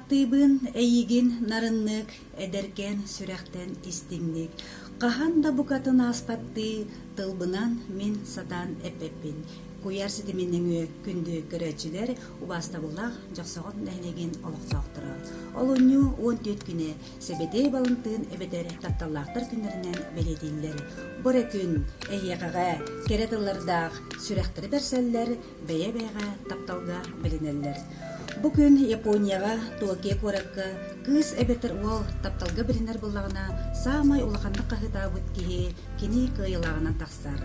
Таптыыбын эйигин нарыннык, эдэркээн сүрэхтэн истиҥник, хаһан да букатын ааспаттыы тылбынан мин сатаан эппэппин. Куйаар ситимин нөҥүө күндү көрөөччүлэр, убаастабыллаах Дьохсоҕон нэһилиэгин олохтоохторо. Олунньу 14 күнэ Сэбэтиэй Балантыын эбэтэр тапталлаахтар күннэринэн бэлиэтииллэр. Бу эрэ күн эһиэхэҕэ кэрэ тыллардаах сүрэхтэри бэрсэллэр, бэйэ-бэйэҕэ тапталга билинэллэр. Бу күн Японияҕа Токио куоракка кыыс эбэтэр уол тапталга билинэр буоллаҕына, саамай улаханнык хаһыытаабыт киһи кини кыайыылааҕынан тахсар.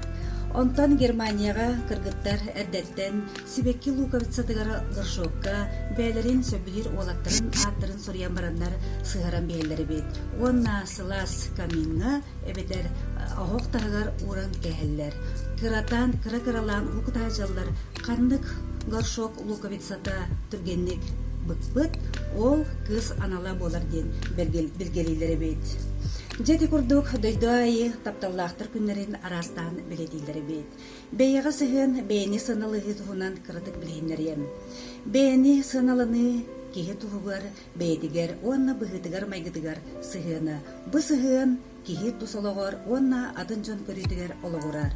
Онтон Германияҕа кыргыттар эрдэттэн сибэкки луковицатыгар горшокка бэйэлэрин сөбүлүүр уолаттарын ааттарын суруйан бараннар сыһаран биһэллэр эбит уонна сылаас камиҥҥа эбэтэр оһох таһыгар ууран кээһэллэр. Кыратаан, кыра-кыралаан уу кутаачаллар ханнык горшок луковицата түргэнник быкпыт, ол кыыс анала буолар диэн билгэлииллэр эбит. Дьэ ити курдук дойду аайы тапталлаахтар күннэрин араастаан бэлиэтииллэр эбит. Бэйэҕэ сыһыан бэйэни сыаналаһыы туһунан кыратык билиһиннэриэм. Бэйэни сыаналаныы киһи туһугар бэйэтигэр уонна быһыытыгар-майгытыгар сыһыана. Бу сыһыан киһи тус олоҕор уонна атын дьон көрүүтүгэр олоҕурар.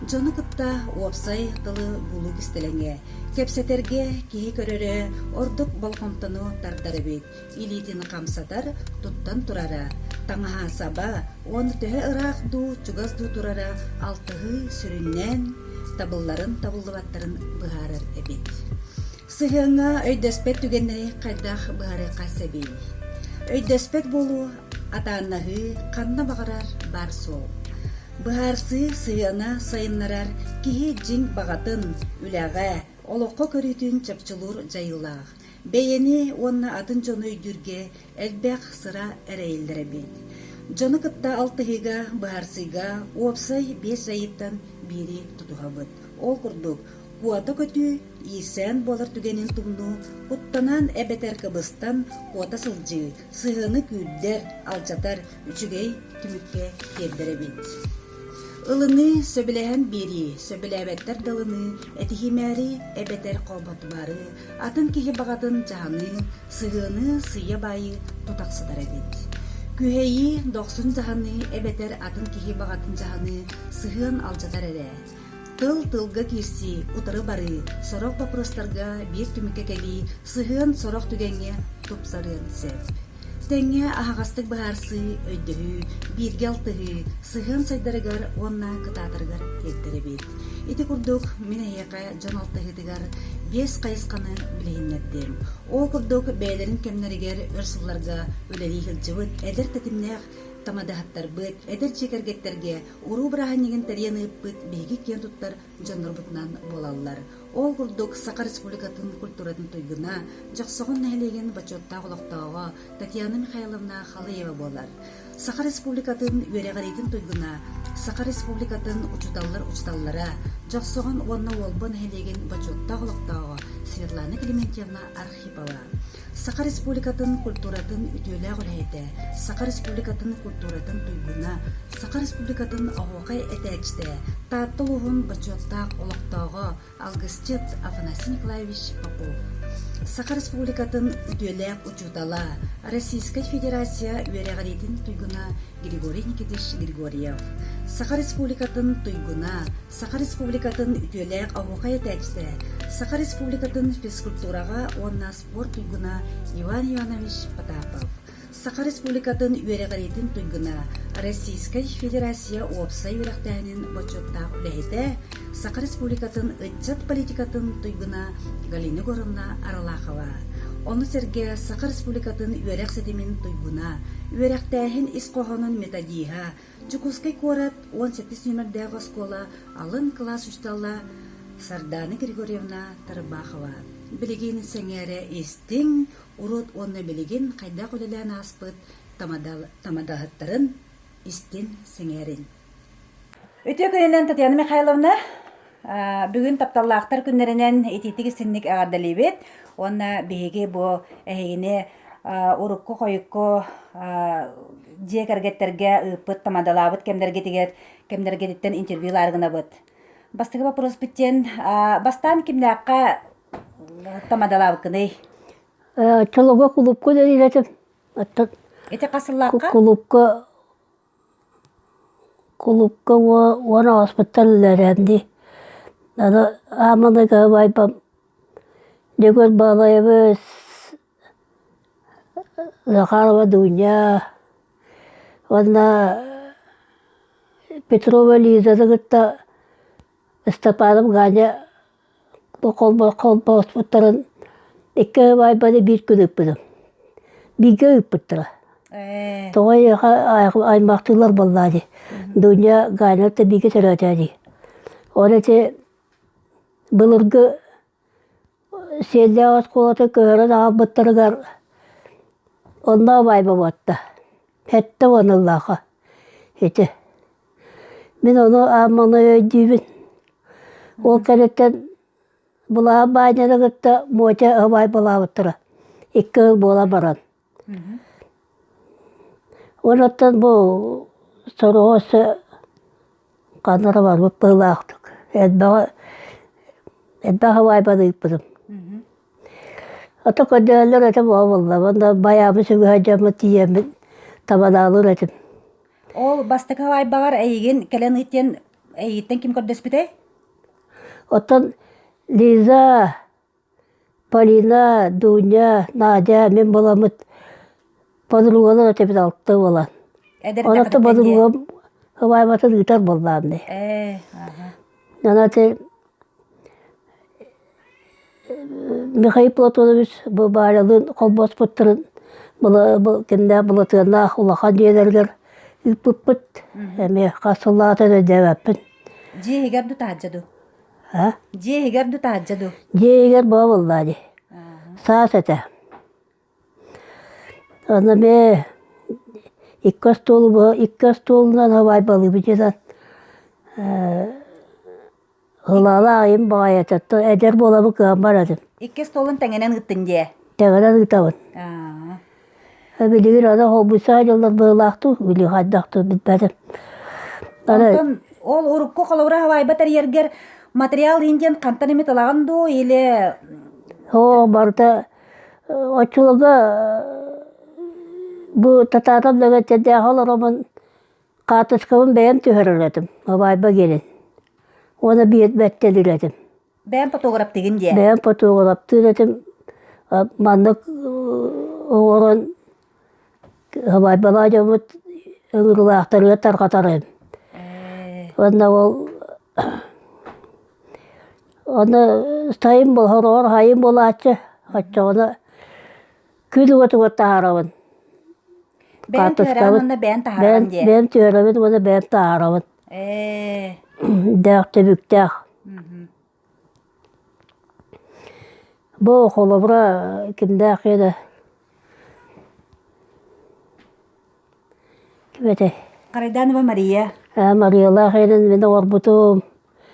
Дьону кытта уопсай тылы булуу кистэлэҥэ. Кэпсэтэргэ киһи көрөрө ордук болҕомтону тардар эбит. Илиитин хамсатар, туттан турара, таҥаһа саба уонна төһө ыраах дуу, чугас дуу турара алтыһыы сүрүннээн табылларын-табыллыбаттарын быһаарар эбит. Сыһыаҥҥа өйдөспөт түгэннэри хайдах быһаарыахха сөбүй? Өйдөспөт буолуу, атааннаһыы ханна баҕарар баар суол. Быһаарсыы сыһыана сайыннарар киһи дьиҥ баҕатын, үлэҕэ, олоххо көрүүтүн чопчулуур дьайыылаах. Бэйэни уонна атын дьону өйдүүргэ элбэх сыра эрэйиллэр эбит. Дьону кытта алтыһыыга, быһаарсыыга уопсай биэс дьайыыттан биири тутуһабыт. Ол курдук, куота көтүү, иирсээн буолар түгэнин тумнуу, куттанан эбэтэр кыбыстан куота сылдьыы, сыһыаны күүрдэр, алдьатар, үчүгэй түмүккэ тиэрдэр эбит. Ылыныы, сөбүлэһэн биэрии, сөбүлээбэттэр да ылыныы, этиһимээри эбэтэр холботумаары, атын киһи баҕатын дьаһаныы, сыһыаны сыыйа-баайы тутахсытар эбит. Күһэйии, дохсун дьаһаныы эбэтэр атын киһи баҕатын дьаһаныы сыһыан алдьатар эрэ. Тыл тылга киирсии, утары барыы, сорох боппуруостарга биир түмүккэ кэлии, сыһыан сорох түгэҥҥэ тупсарыан сөп. Тэҥҥэ аһаҕастык быһаарсыы, өйдөһүү, бииргэ алтыһыы, сыһыан сайдарыгар уонна кытаатарыгар тиэрдэр эбит. Ити курдук мин эһиэхэ дьон алтыһыытыгар биэс хайысханы билиһиннэрдим. Ол курдук бэйэлэрин кэмнэригэр өр сылларга үлэлии сылдьыбыт эдэр тэтимнээх тамадаһыттарбыт, эдэр дьиэ кэргэттэргэ уруу бырааһынньыгын тэрийэн ыыппыт биһиги киэн туттар дьоннорбутунан буолаллар. Ол курдук Саха Республикатын культуратын туйгуна, Дьохсоҕон нэһилиэгин бочуоттаах олохтооҕо Татьяна Михайловна Халыева буолар. Саха Республикатын үөрэҕириитин туйгуна, Саха Республикатын учууталлар учууталлара, Дьохсоҕон уонна Уолба нэһилиэгин бочуоттаах олохтооҕо Светлана Клементьевна Архипова. Саха Республикатын культуратын үтүөлээх үлэһитэ, Саха Республикатын культуратын туйгуна, Саха Республикатын оһуохай этээччитэ, Таатта улууһун бочуоттаах олохтооҕо, алгысчыт Афанасий Николаевич Попов. Саха Республикатын үтүөлээх учуутала, Российскай Федерация үөрэҕириитин туйгуна Григорий Никитич Григорьев. Саха Республикатын туйгуна, Саха Республикатын үтүөлээх оһуохай этээччитэ, Саха Республикатын физкультураҕа уонна спорт туйгуна Иван Иванович Потапов, Саха Республикатын үөрэҕириитин туйгуна, Российскай Федерация уопсай үөрэхтээһинин бочуоттаах үлэһитэ, Саха Республикатын ыччат политикатын туйгуна Галина Егоровна Аралахова, ону сэргэ Саха Республикатын үөрэх ситимин туйгуна, үөрэхтээһин ис хоһоонун методиһа, Дьокуускай куорат 17 нүөмэрдээх оскуола алын кылаас учуутала Сардаана Григорьевна Тарбахова билигин сэҥээрэ истиҥ, урут уонна билигин хайдах үлэлээн ааспыт тамадаһыттарын истин сэҥээрин. Үтүө күнүнэн Татьяна Михайловна! Бүгүн тапталлаахтар күннэринэн итиитик истинник эҕэрдэлиибит уонна биһиги бу эһигини урукку-хойукку дьиэ кэргэттэргэ ыыппыт тамадалаабыт кэмнэргитигэр кэмнэргититтэн интервью ылаары гынабыт. Бастакы боппуруоспут диэн бастаан кимнээххэ тамадалаабыккыный? Оччолорго кулуупка үлэлиир этим. Оттон Ити хас сыллаахха? кулуупка кулуупка уон аҕыспыттан үлэлээн дии. Аны ааманыга убайбам Дьөгүөр Баалайабыс Захарова Дуня уонна Петрова Лизаны кытта Степанов Ганя холбоспуттарын икки убайбаны биир күн ыыппытым. Бииргэ ыыппыттара. Тоҕо эйиэхэ аймахтыылар буоллаа дии. Дуня Ганя бииргэ төрөөтөө дии. Ол ити былыргы Сиэллээх оскуолатын көһөрөн аҕалбыттарыгар онно убайба буотта. 70 ыллааха ити. Мин ону аан маҥнай өйдүүбүн. Ол кэнниттэн Былаан Баанньаны кытта Мотя убайбалаабыттара. Икки ыл буола баран. Онуттан бу сороҕо өссө ханна эрэ барбыт быһыылаахтык. Элбэҕи элбэх убайбаны ыыппытым. Ото көрдөһөллөр этим ол буолла. Уонна байаабы сүгэһэ дьоммут тиийэммин табанаалыыр этим. Ол бастакы убайбаҕар эйигин кэлэн ыыт диэн эйигиттэн ким көрдөспүтэй? Оттон Лиза Полина, Дуня, Надя мин буоламмыт подругалар этибит алта буолан. Онон подругам убаайбатын ыытар буоллаҕым дии. Онон ити Михаил Платонович бу Варялыын холбоспуттарын кимнээх Былатыаннаах улахан дьиэлэригэр ыыппыппыт. Эмиэ хас сыллаата өйдөөбөппүн. Дьиэ иһигэр ду таһырдьа дуу? А? Дьиэ иһигэр ду таһырдьа дуу? Дьиэ иһигэр буола буоллаа дии. Саас этэ. Онно эмиэ икки остуолу икки остуолунан убайбалыыбыт диэн ылаалаах им баҕайы этэ. Эдэр буолабын кыаммар этим. Икки остуолун тэҥинэн ыыттын дьиэ? Тэҥинэн ыытабын. Билигин аны холбуйсаа дьоллор быһыылаахтуу, били хайдахтуу билбэтим. Онтон ол урукку холобура хабайба тэрийэргэр материал индиан хантан эмит ылаҕын дуу или Оо, барыта оччолорго бу татаатам дэгэттердээх олоромун хаартыскабын бэйэм түһэрэр этим, хабайба киирин. Уонна биэрбэттэлир этим. Бэйэм фотографтыгын диэ. Бэйэм фотографтыыр этим. Маннык оҥорон сыбаайбалаах дьоммут ыҥырыылаахтарыгар тарҕатарым. Уонна ол Аны сайын хороҕор сайын буолааччы, оччоҕуна күн уотугар таһаарабын. Бэйэм түһэрэҕин уонна бэйэм таһаараҕын диэ. Бэйэм түһэрэбин уонна бэйэм таһаарабын. Ээ. Дээх түбүктээх. Бу холобура кимдээх эрэ ким этэй? Харайданова Мария. Ээ Мариялаах эрин мин оҥорбутум.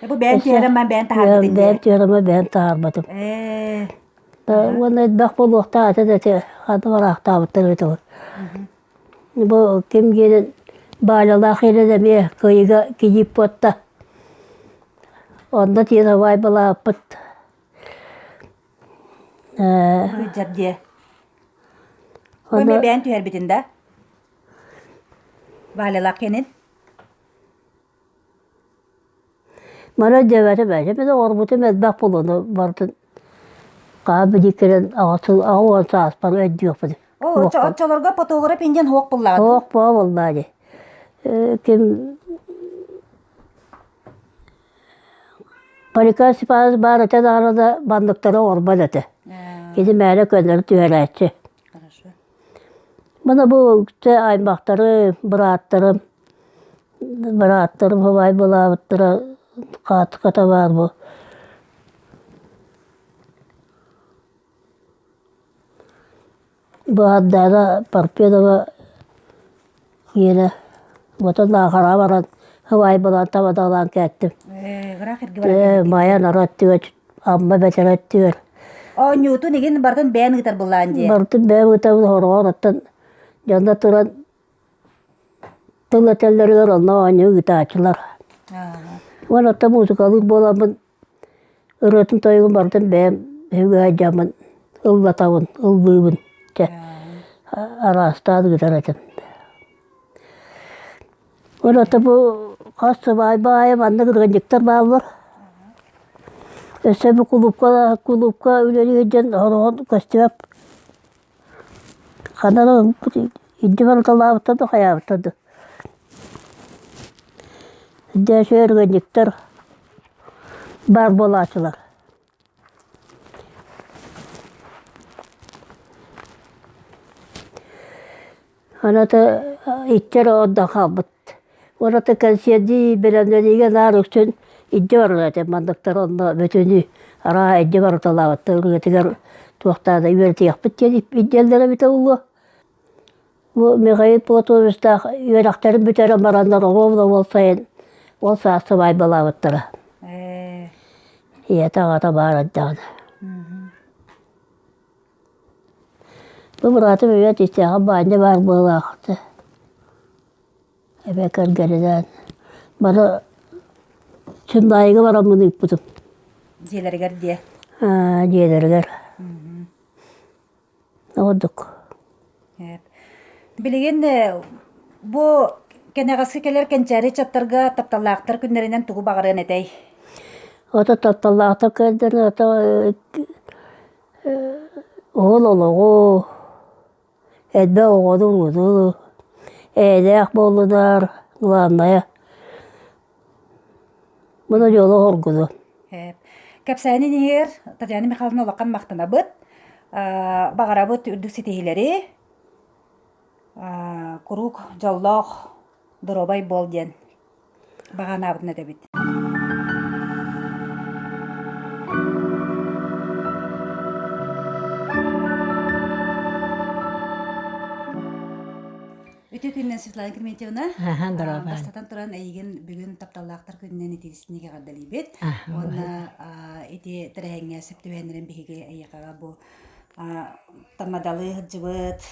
Бу бэйэм түһэрэн бэйэм таһаарбытым Бэйэм түһэрэмэ бэйэм таһаарбытым. Ээ. Уонна элбэх буолуохтаах этэ да ити ханна бараахтаабыттар эбит ол. Бу ким диэн Баалалаах эрин эмиэ кыайыыга кийиит буотта. Онно тиийэн убаайбалаабыппыт. Ээ Быдьар диэ. Бу эмиэ бэйэҥ түһэрбитин да? Валялаах кэнин? Мара дьэбэтэ бэйэтэ мин оҥорбутум элбэх буолуону барытын хаһан билии кэлэн 80 сааспар өйдүөхпүн. Ол оччолорго фотограф индиан хуох буллаҕа Хуох буола буоллаа дии. Ким Поликарп Степанович баар этэ даҕаны да банныктары оҥорбот этэ. Кини мээнэ көннөрү түһэрээччи. Хорошо. Маны бу аймахтары, бырааттарым, бырааттарым убай былаабыттара хаатыката баар бу. Быһардаара Парфенова киэнэ отон Наахараҕа баран убайбынаан табадаалаан кээттим. Ээ, ыраах эргэ Ээ, баран Майа нара өттүгэр, Амма бэтэрэ өттүгэр. Оонньуутун игин барытын бэйэн ыытар былаан дии. Барытын бэйэм ыытабын хороҕор оттон дьонно туран тыл этэллэригэр онно оонньуу ыытааччылар. Уонна оттон музыкалыыр буоламмын ырыатын тойугун барытын бэйэм үһүгэ сылдьаммын. Ыллатабын, ыллыыбын чэ араастаан ыытар этим. Ураты бу хас сыбаайба аайы маннык ырыанньыктар бааллар. Өссө бу кулуупка кулуупка үлэлии сылдьан сороҕун көстүбэт. Ханан илдьи барыталаабыттар да хайаабыттар да. Дьэ үчүгэй ырыанньыктар баар буолааччылар. Аната иччэр оҕордон хаалбыт. Ураты кэнсиэрдии бэлэмнэниигэ наар үксүн илдьэ барар этим манныктар онно бүтүнүү арааһа илдьэ барыталаабыттар ырыатыгар туохтаа да үөрэтиэхпит диэн илдьэллэрэ эбитэ буолуо. Бу Михаил Платоновичтаах үөрэхтэрин бүтэрэн бараннар оруобуна уол сайын ол саас сыбаайбалаабыттара. Ийэтэ аҕата баар эрдэҕинэ. Бу быраатым эбээт истээҕэ баанньа баар быһыылаах Эбээ кэргэнинээн бары Чындаайыга бараммын ыыппытым. Дьиэлэригэр диэ? Аа, дьиэлэригэр. Ордук. Билигин бу кэнэҕэски кэлэр кэнчээри ыччаттарга тапталлаахтар күннэринэн тугу баҕарыан этэй? Ото тапталлаахтар күннэринэн ото уһун олоҕу, элбэх оҕону-урууну, эйэлээх буоллунар, главное, Муну дьолу оргуну. Кэпсээнин иһигэр Татьяна Михайловна улахан махтанабыт. Баҕарабыт үрдүк ситиһиилэри, куруук дьоллоох, доруобай буол диэн баҕанаабытын этэбит. Үтүө күнүнэн Светлана Климентьевна. Бастатан туран эйигин бүгүн тапталлаахтар күнүнэн итиисиник эҕэрдэлиибит. Уонна ити тэрээһиҥҥэ сөп түбэһиннэрэн биһиги эйиэхэҕэ бу тамадалыы сылдьыбыт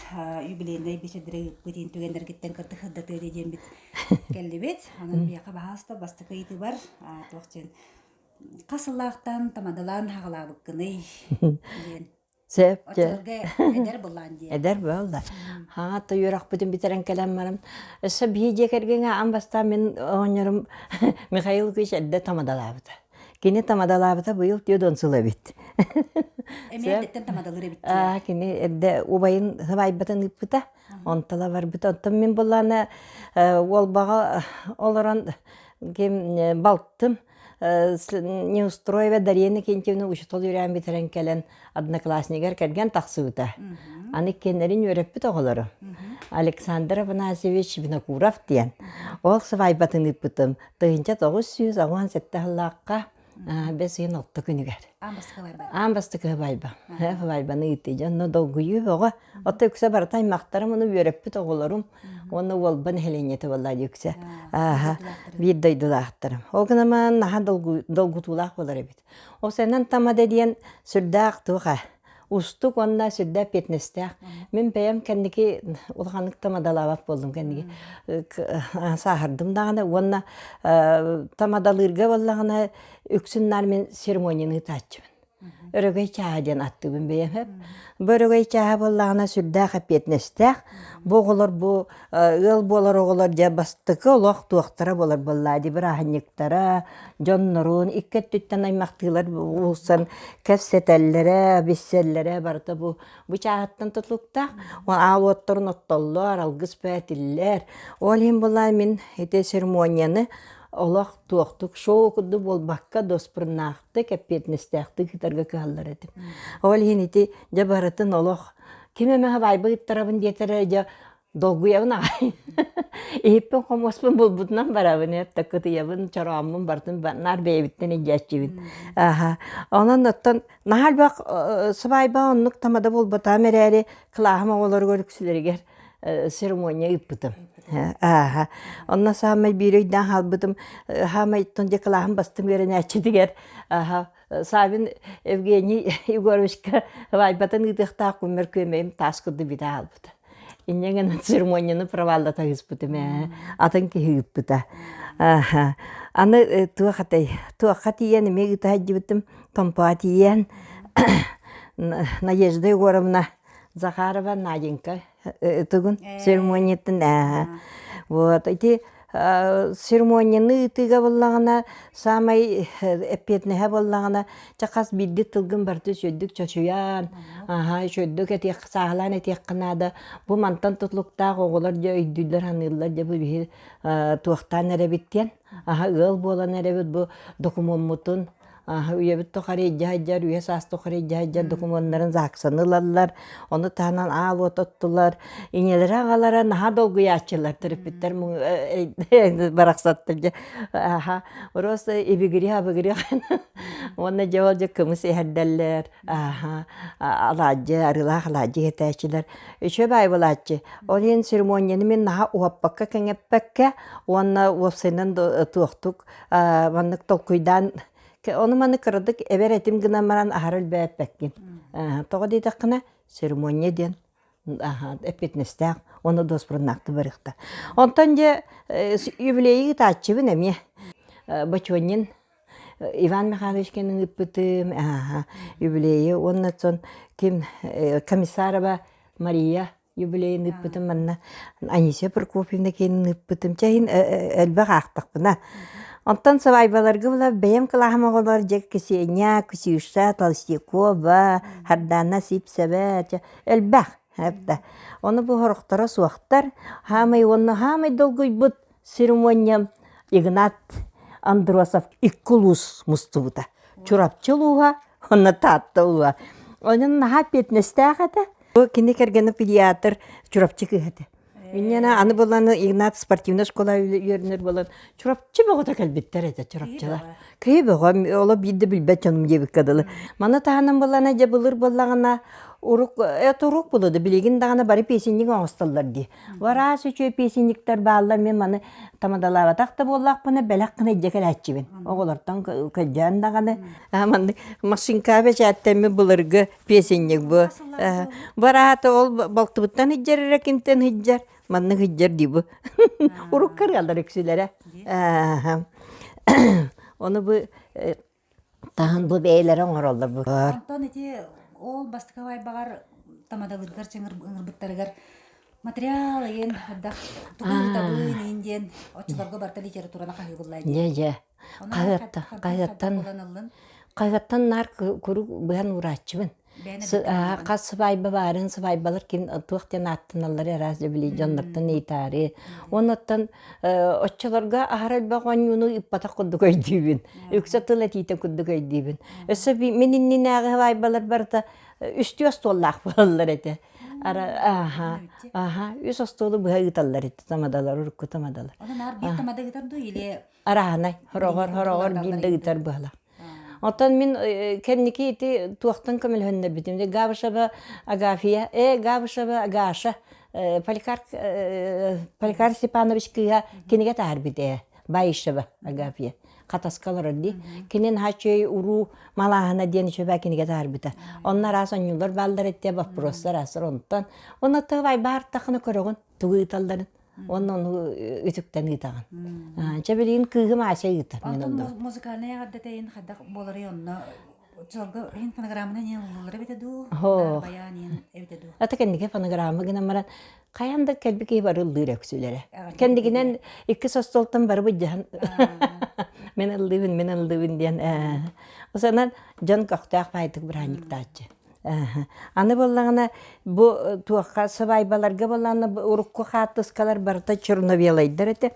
юбилейнай бэчэдири ыыппыт иин түгэннэргиттэн кырдык сырдатыа диэммит кэллибит. Онон биһиэхэ баһаалыста бастакы ыйытыыбар туох диэн хас сыллаахтан тамадалаан хаҕалаабыккыный диэн Сөп дьэ. Оччолорго эдэр былаан диэн. Эдэр буолла. Хаҥа үөрэхпитин бүтэрэн кэлэн баран, өссө биһи дьиэ кэргэҥҥэ аан бастаан мин оҕонньорум Михаил Лукич эрдэ тамадалаабыта. Кини тамадалаабыта быйыл 40 сыл эбит. Эмиэ эрдэттэн тамадалыыр эбит Аа, кини эрдэ убайын сыбаайбатын ыыппыта. Онтола барбыта. Оттон мин буллаана уолбаҕа олорон ким балтым Неустроева Дарья Иннокентьевна учуутал үөрээн бүтэрэн кэлэн однокласснигар кэргэн тахсыбыта. Аны иккиэннэрин үөрэппит оҕолору. Александр Афанасьевич Винокуров диэн. Ол сыбаайбатын ыыппытым 1987 сыллаахха бэс ыйын алта күнүгэр. Аан бастакы сыбаайба. Сыбаайбаны ыытыы. Дьонно долгуйуу бөҕө. Оттон үксэ барыта аймахтарым уну үөрэппит оҕолорум уонна уолба нэһилиэнньэтэ буолла дии үксэ. Ааха, биир дойдулаахтарым. Ол гынан наһаа долгутуулаах буолар эбит. Ол сэнэн тамада диэн сүрдээх туох устук уонна сүрдээх эппиэтинэстээх. Мин бэйэм кэнники улаханнык тамадалаабат буоллум кэнники сааһырдым даҕаны уонна тамадалыырга буоллаҕына үксүн наар мин церемонияны ыытааччыбын. Өрөгөй чааһа диэн аттыыбын бэйэм. Бу өрөгөй чааһа буоллаҕына сүрдээх эппиэтинэстээх. Бу оҕолор бу ыал буолар оҕолор дьэ бастакы олох туохтара буолар буоллаа дии бырааһынньыктара, дьоннорун икки өттүттэн аймахтыылар уулсан кэпсэтэллэрэ, билсэллэрэ барыта бу бу чааһыттан тутулуктаах. Аал уоттарын оттоллор, алгыс бээтиллэр. Ол иһин буоллаа мин ити церемонияны олох туохтук шоу курдук буолбакка доспурнаах эппиэтинэстээхтик ыытарга кыһаллар этим. Ол иһин ити дьэ барытын олох ким эмэ хабайбы ыттарабын диэтэрэ дьэ долгуйабын аҕай. Иһиппин хомуоспун булбутунан барабын эп такытыйабын чорооммун барытын наар бэйэбиттэн илдьээччибин. Аха. Онон оттон наһаа элбэх сыбаайба оннук тамада буолбатаҕым эрээри кылааһым оҕолоругар үксүлэригэр церемония ыыппытым. Ааха. Онно саамай биир өйдөөн хаалбытым, хаамай дьэ кылааһым бастыҥ үөрэнээччитигэр аха Савин Евгений Егоровичка вайбатын ыытыахтаах күммэр күөмэйим таас курдук бүтэ хаалбыта. Инньэ гынан церемонияны проваллата ыыспытым ээ. Атын киһи ыыппыта. Аха. Аны туох атай, туохха тиийэн эмиэ ыыта сылдьыбытым, Томпоҕо тиийэн. Надежда Егоровна Захарова Наденька ытыгын церемониятын вот ити церемонияны ыытыыга буоллаҕына саамай эппиэтинэһэ буоллаҕына чэ хас биирдии тылгын барыта үчүгэйдик чочуйан аһа үчүгэйдик этиэх сааһылаан этиэххэ наада бу мантан тутулуктаах оҕолор дьэ өйдүүллэр саныыллар дьэ бу биһи туохтаан эрэбит диэн аһа ыал буолан эрэбит бу докумуоммутун үйэбит тухары илдьэ сылдьар, үйэ саас тухары илдьэ сылдьар докумуоннарын ЗАГСаны ылаллар, ону таһынан аал уот оттулар, ийэлэрэ аҕалара наһаа долгуйааччылар, төрөппүттэр барахсаттар дьэ аха просто ибигири-абыгири уонна дьэ ол дьэ кымыс иһэрдэллэр, аха алаадьы, арыылаах алаадьы иһэтээччилэр, үчүгэй баай буолааччы. Ол иһин церемонияны мин наһаа уһаппакка кэҥэппэккэ уонна уопсайынан туохтук маннык толкуйдаан ону маны кыратык эбэр этим гынан баран аһара элбээппэккин. Тоҕо диэтэххинэ церемония диэн эппиэтинэстээх уонна дуоспуруннаахтык барыахта. Онтон дьэ юбилейы ыытааччыбын эмиэ Бочуонньун Иван Михайлович кэннин ыыппытым юбилейы уонна ким Комиссарова Мария юбилейын ыыппытым манна Анисия Прокопьевна киэнин ыыппытым чэйин элбэх аахтахпына онтон сыбаайбаларга була бэйэм кылааһым оҕолор дьэ Ксения, Ксюша, Толстякова, Хардана Сипсэбэ элбэх эптэ ону бу сорохторо суохтар хаамай уонна хаамай долгуйбут церемониям Игнат Андросов икки улуус мустубута Чурапчы улууһа уонна Таатта улууһа онон наһаа эппиэтинэстээх этэ Бу кини кэргэнэ педиатр Чурапчы кыыһа этэ. Инньэне аны булан Игнат спортивная школа үөрэнэр буолан Чурапчы бөҕөтө кэлбиттэр этэ Чурапчылар. Кыһы бөҕө оло биирдэ билбэт дьонум диэбиккэ дылы. Маны таһынан булана дьэ былыр буоллаҕына урук это урук булуду билигин даҕаны бары песенник оҥостоллор дии. Вараас үчүгэй песенниктэр бааллар мен маны тамадалаабатах да буоллахпына бэлэх гына илдьэ кэлээччибин. Оҕолортон көрдөөн даҕаны маннык машинка бэчээттэммит былыргы песенник бу. Бараата ол балтыбыттан ыдьар эрэ кимтэн ыдьар маннык ыдьар дии бу. Урукка ырыалар үксүлэрэ. Ону бу таһын бу бэйэлэрэ оҥороллор бу. Онтон ити ол бастакы баҕар тамадалыыргар ыҥырбыттарыгар материал ыйын хайдах тугу ыытабын иин диэн оччолорго барыта литератураны хаһыыбыллай Дьэ дьэ хаһыаттан хаһыаттан хаһыаттан наар куруук быһан уурааччыбын. Хас сыбаайба баарын сыбаайбалар ким туох диэн ааттаналлар араас били дьоннортон ыйытаары. Оннуттан оччолорго аһара элбэх оонньууну ыыппатах курдук өйдүүбүн. Үксэ тыл этиитэ курдук өйдүүбүн. Өссө мин иннинээҕи сыбаайбалар барыта үстүү остуоллаах буолаллар этэ. Ара аха аха үс остуолу быһа ыыталлар этэ тамадалар урукку тамадалар. Онон аар биир тамада ыытар дуу или Арааһынай, хороҕор, хороҕор биир да ыытар быһалаах. Оттон мин кэнники ити туохтан көмөлөһөннөрбүтүм Габышева Агафия, э Габышева Агаша Поликарп Поликарп Степанович кыыһа кинигэ таһаарбыт ээ Баишева Агафия хатаска олорор дии. Кини наһаа үчүгэй уруу малааһына диэн үчүгэй кинигэ таһаарбыта. Онно араас оонньуулар бааллар этэ, боппуруостар аасар онтон. Онно тыгабай баартахына көрөҕүн, тугу ыыталларын. Уонна ону үтүктэн ыытаҕын. Чэ билигин кыыһым Ася ыытар. Онтон музыкальнай эҕэрдэтэйин хайдах буоларый онно Чорго иһин фонограмманы иһин ыллылар эбитэ дуу, баян иһин эбитэ дуу. Ата кэнники фонограмма гынан баран хайан да кэлбит киһи бары ыллыыр өксүлэрэ. Кэннигинэн икки состолтон бары быдьаһан мен ыллыыбын, мен ыллыыбын диэн. Осонон дьон көхтөөх баайдык бырааһынньыктааччы. Аны буоллаҕына бу туохха сыбаайбаларга буоллаҕына урукку хаартыскалар барыта черно-белайдар этэ.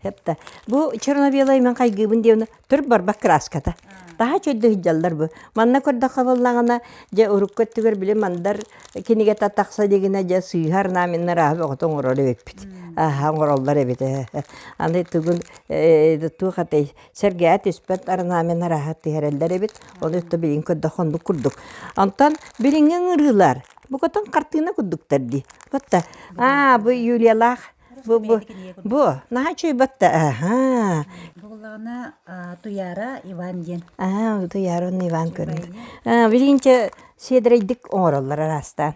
Хепта. Бу черно-белай мен хайгыыбын диэбин түр барбах краската. Таһа чөйдө сылдьаллар бу. Манна көрдөххө буоллаҕына дьэ урукку өттүгэр били мандар кинигэтэ тахса илигинэ дьэ сыыһар наминнар аһа бөҕөтө оҥорор эбиппит. Аха оҥороллор эбит. Аны тугун туох этэй сэргээ түспэт орнамент арааһа түһэрэллэр эбит. Ол өттө билигин көрдөххө оннук курдук. Онтон билиҥҥи ыҥырыылар букатын хартыына курдуктар дии. Батта аа бу Юлиялаах бу бу бу наһаа үчүгэй батта аха Буоллаҕына Туяра Иван диэн. Аа Туяра Иван көрүҥ. Билигинчэ сиэдэрэйдик оҥороллор араастаан.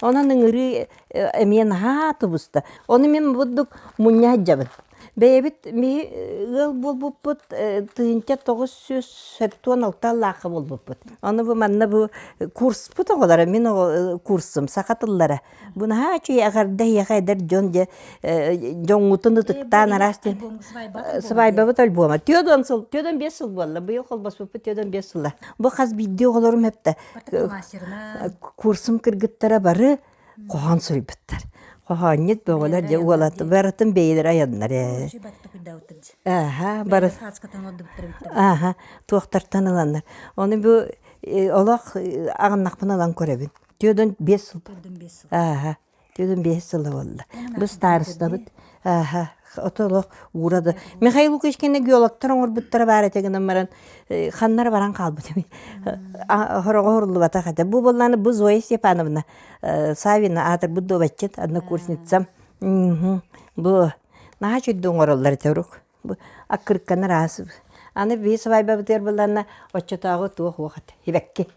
Онон ыҥырыы эмиэ наһаа тубуста. Ону мин бурдук мунньа сылдьабын. Бэйэбит ми ыал буолбуппут 1976 аллаахха буолбуппут. Ону бу манна бу курспут оҕолоро, мин оҕо курсум саха тыллара. Бу наһаа үчүгэй эҕэрдэ эһиэхэ эдэр дьон дьэ дьоҥҥутун ытыктаан араас диэн сыбаайбабыт альбома. 40 сыл, 45 сыл буолла. Быйыл холбоспуппут 45 сыла. Бу хас биирдии оҕолорум эптэ курсум кыргыттара бары хоһоон суруйбуттар. Хоһоонньут бөҕөлөр дьэ уолат барытын бэйэлэрэ айаннар ээ. Ааха, бары Ааха, туохтартан ыланнар. Ону бу олох аҕыннахпын ылан көрөбүн. 45 сыл. Ааха, 45 сыла буолла. Бу старостабыт. Ааха, ото олох уура да. Михаил Лукич кэннэ геологтар оҥорбуттара баар этэ гынан баран ханнара баран хаалбыт эбит. Хороҕо оһоруллубатах этэ. Бу буоллааны бу Зоя Степановна Савина аатырбыт дуобатчыт, однокурсницам. Бу наһаа үчүгэй оҥороллор этэ урук. Бу аккырыкканы араас. Аны биһи сыбаайбабытыгар булланна оччотооҕу туох уох этэ, хибэкки.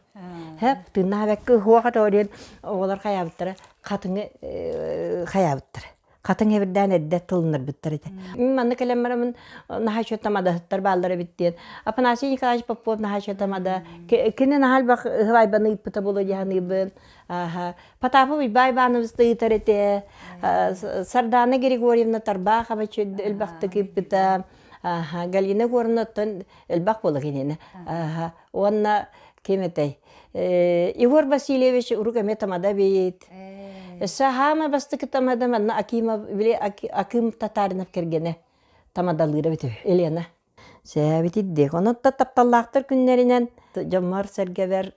Хэп, тыыннаах хибэкки уох этэ диэн оҕолор хайаабыттара, хатыҥы хайаабыттара. Хатыҥ эбирдээн эрдэ тылыннарбыттар этэ. Мин манна кэлэн бараммын наһаа үчүгэй тамадаһыттар бааллар эбит диэн. Афанасий Николаевич Попов наһаа үчүгэй тамада. Кини наһаа элбэх ыһыбайбаны ыыппыта буолуо дии саныыбын. Потапов Уйбай Иванович да ыытар этэ. Сардана Григорьевна Тарбахова элбэхтик ыыппыта. Галина Егоровна оттон элбэх буола кинини. Уонна ким этэй? Егор Васильевич урук эмиэ тамада эбит. Өссө хаама бастакы тамада манна Акимов, били Аким Татаринов кэргэнэ тамадалыыра эбит Елена. Сээбит ирдиэх. Онон тапталлаахтар күннэринэн дьоммор-сэргэбэр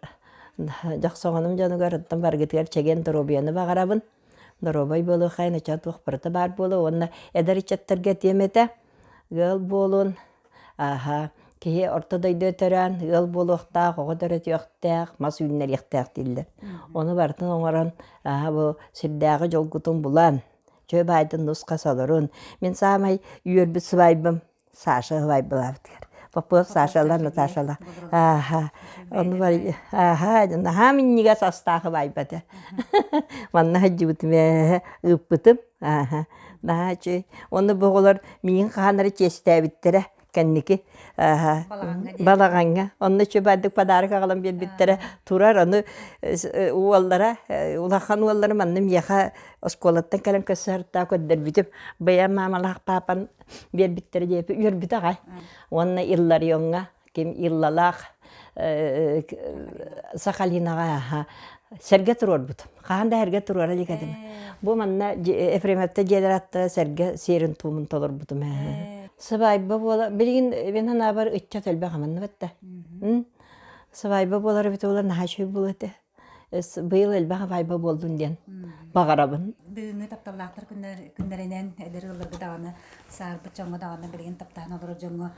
дьохсоҕонум дьонугар оттон баргытыгар чэгиэн доруобуйаны баҕарабын. Доруобай буолуоххайын ыччат туох барыта баар буолуо уонна эдэр ыччаттарга этиэм этэ. Ыал буолун, Ааһа, киһи орто дойду төрөөн, ыал буолуохтаах, оҕо төрөтүөхтээх, мас үүннэриэхтээх дииллэр. Ону барытын оҥорон, ааһа бу сирдээҕи дьолгутун булан, чөө баайдын нус-хас олорун. Мин саамай үөрбүт сыбаайбым Саша сыбаайбалаабытыгар. Попов Сашала, Наташала. Ааһа, ону бар ааһа, наһаа минньигэс астаах ыбаайбата. Манна сылдьыбытым ээ, ыыппытым. Ааһа, наһаа үчүгэй. Уонна бу оҕолор миигин хаһан эрэ чиэстээбиттэрэ кэнники ааһа балаҕаҥҥа. Онно үчүгэйдик подарок аҕалан биэрбиттэрэ турар. Ону уоллара, улахан уоллара манна миэхэ оскуолаттан кэлэн көрсө көрдөрбүтүм. Бэйэм маамалаах паапам биэрбиттэрэ диэпи үөрбүтэ аҕай. Уонна Илларионҥа ким Иллалаах Сахалинаҕа сэргэ туруорбут. Хаһан да сэргэ туруора илик этим. Бу манна Ефремовта дьиэлэр аттара сэргэ сиэрин туомун толорбутум. Сыбаайба буола билигин мин санаабар ыччат элбэх аманныбат да. Сыбаайба буолар эбит буолар наһаа үчүгэй буолуо этэ. Быйыл элбэх абайба буоллун диэн баҕарабын. Бүгүҥҥү тапталлаахтар күннэринэн эдэр ыалларга даҕаны, саарбыт дьоҥҥо даҕаны билигин таптаан олорор дьоҥҥо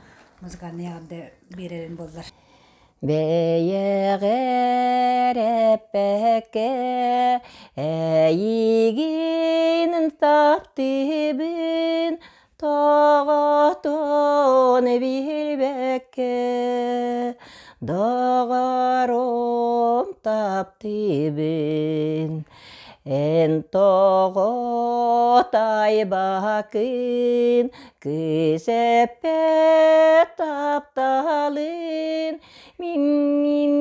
музыкальнай эҕэрдэ биэрэрин буоллар. Бэйэҕэр эппэккэ эйигин таптыыбын Тоҕотун билбэккэ доҕорум таптыыбын эн тоҕо тайбаккын кыыс эппэт тапталын мин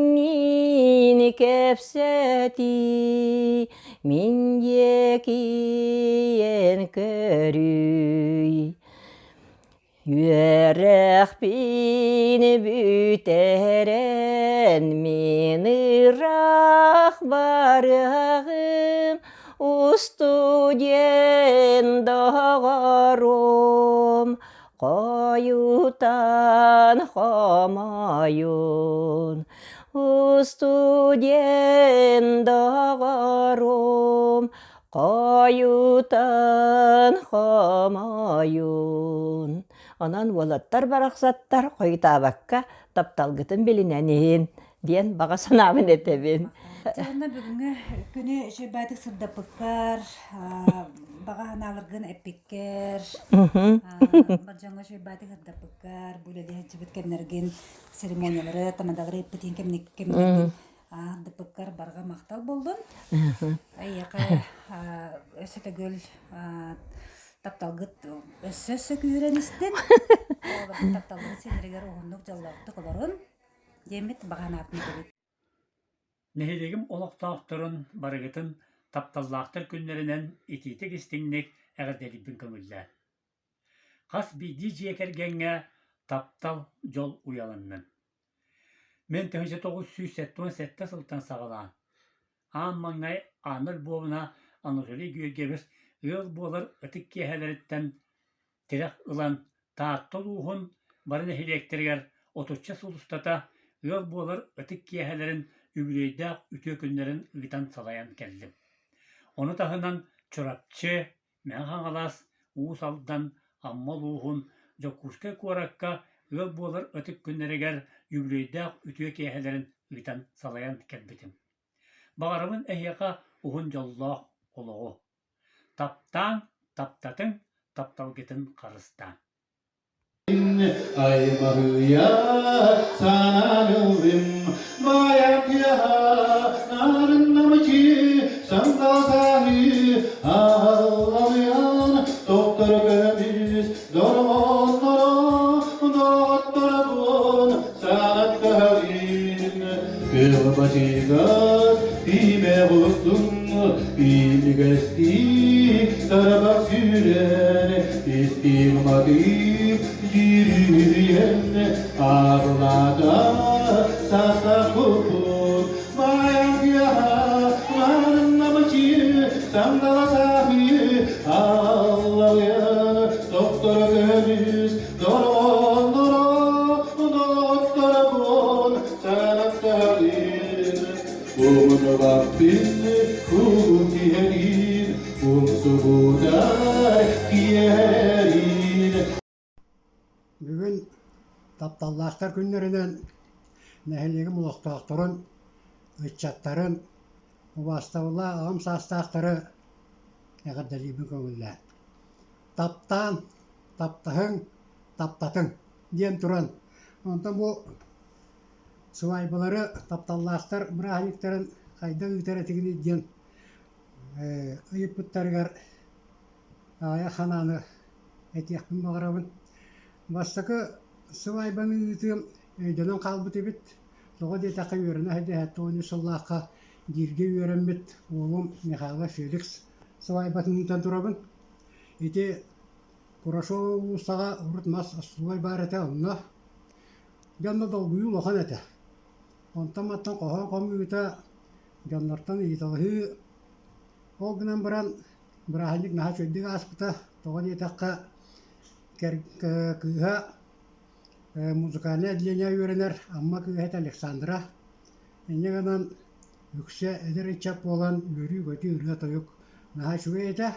кэпсэтии Мин диэки эн көрүүй, үөрэхпин бүтэрэн мин ыраах барыаҕым, устудьуон доҕорум, хойутаан хомойун. Устудьуон доҕорум, хойутан хомойун. Онон уолаттар барахсаттар хойутаабакка тапталгытын билинэн иһин диэн баҕа санаабын этэбин. Уонна бүгүҥҥү күнү үчүгэйдик сырдаппыккар, баҕа санааларгын эппиккэр, бар дьоҥҥо үчүгэйдик сырдаппыккар, бу үлэлии сылдьыбыт кэмнэргин церемониялары, тамадалары ыппытын кэмнэргин ардыппыккар барҕа махтал буоллун. Эйиэхэ өссө төгүл. Тапталгыт өссө өссө күүһүрэн истин. Оҕолоргут тапталларын сиэннэригэр уһуннук дьоллоохтук олорун диэммит баҕа санаабытын этэбит. Нэһилиэгим олохтоохторун барыгытын тапталлаахтар күннэринэн итиитик-истиҥник эҕэрдэлиирбин көҥүллээн. Хас биирдии дьиэ кэргэҥҥэ таптал, дьол уйаланнын. Мин 1977 сылтан саҕалаан, аан маҥнай Анна Львовна Анатолий Георгиевич ыал буолар ытык киэһэлэриттэн тирэх ылан Таатта улууһун бары нэһилиэктэригэр отучча сыл устата ыал буолар ытык киэһэлэрин үбүлүөйдээх үтүө күннэрин ыытан салайан кэллим. Ону таһынан Чурапчы, Мэҥэ Хаҥалас, Уус Алдан, Амма улууһун, Дьокуускай куоракка ыал буолар ытык күннэригэр үбүлүөйдээх үтүө киэһэлэрин ыытан салайан кэлбитим. Баҕарабын эһиэхэ уһун дьоллоох олоҕу. Таптааҥ, таптатыҥ, тапталгытын харыстааҥ. Аймаһыйа санаан ыллым, Майа тыаһа нарыннамычы, Сандал сааһы аалларыйан, Тохтор көмүс дорҕоонноро, Доҕотторобун санаттаһабын. Кылбачыгас тиимэ устун, Имигэстии тарбах сүүрэн, Истиҥ матыып дьүрүһүйэн, Аарылаата састах куппут, Майан тыаһа нарыннамычы, Сандала сааһы аллайан, Тохторо көмүс дорҕоонноро, Доҕотторобун санаттаһабын. Умнубаппын кулун тиһэрин, Умсугутар киэһэрин. Бүгүн тапталлаахтар күннэринэн нэһилиэгим олохтоохторун, ыччаттарын, убаастабыллаах аҕам саастаахтары эҕэрдэлиибин көҥүллээн. Таптаан, таптаһыҥ, таптатыҥ диэн туран, онтон бу сыбаайбалары тапталлаахтар бырааһынньыктарын хайдах ыытар этигиний диэн ыйыппыттарыгар аҕыйах санааны этиэхпин баҕарабын. Бастакы сыбаайбаны ыытыым өйдөнөн хаалбыт эбит. Тоҕо диэтэххэ үөрэнэ сылдьан 73 сыллаахха бииргэ үөрэммит уолум Михайлов Феликс сыбаайбатын ыытан турабын. Ити Курашова уулуссаҕа урут мас остолобуой баар этэ, онно дьонно долгуйуу улахан этэ. Онтон-мантан хоһоон хомуйуута, дьоннортон ыйыталаһыы. Ол гынан баран бырааһынньык наһаа үчүгэйдик ааспыта. Тоҕо диэтэххэ, кыыһа музыкальнай отделение үөрэнэр Амма кыыһа этэ Александра. Инньэ гынан үксэ эдэр ыччат буолан үөрүү-көтүү, ырыа-тойук наһаа үчүгэй этэ.